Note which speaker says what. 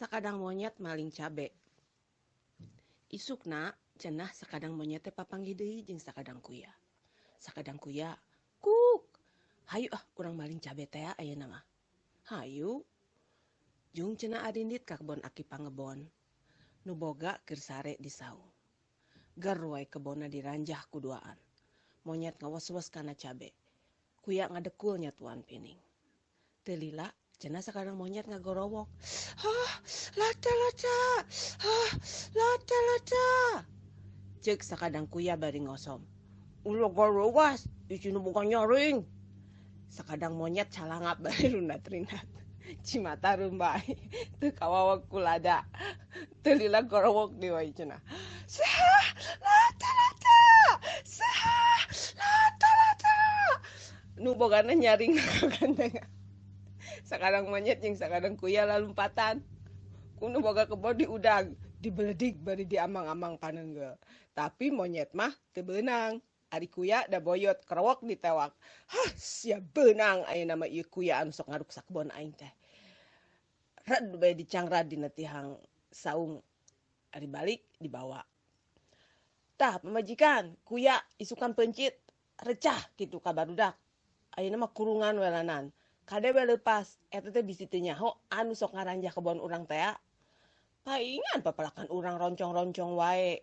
Speaker 1: Sakadang monyet maling cabe. Isukna cenah sakadang monyet teh papanggih deui jeung sakadang kuya. Sakadang kuya, kuk. Hayu ah urang maling cabe tea ayeuna mah. Hayu. Jung cenah arindit ka kebon aki pangebon. Nu boga keur sare di saung. Ger wae kebonna diranjah ku duaan. Monyet ngawes-wes kana cabe. Kuya ngadekul nyatuan pining. Teu lila cenah sakadang monyet ngagorowok. Hah, lada lada. Hah, lada lada. Ceuk sakadang kuya bari ngosom. Ulah gorowas, isi nu boga nyaring. Sakadang monyet calangap bari rundat-rindat. Cimata rumbai, teu kawaweg ku lada. Teu lila gorowok deui wae cenah. Sah, lada lada. Sah, lada lada. Nu bogana nyaring kagandengan. Sakadang monyet jeung sakadang kuya lalumpatan. Ku nu boga kebon diudag, dibeledig bari diamang-amang paneunggeul. Tapi monyet mah teu beunang. Ari kuya da boyot krowok ditewak. Hah, sia beunang ayeuna mah ieu kuya anu sok ngaruksak kebon aing teh. Red bae dicangrad dina tihang saung. Ari balik dibawa. Tah pamajikan, kuya isukan peuncit, recah kitu ka barudak. Ayeuna mah kurungan welanan. Kade we leupas, eta teh bisi teu nyaho anu sok ngaranjah kebon urang tea. Paingan papalakan urang roncong-roncong wae.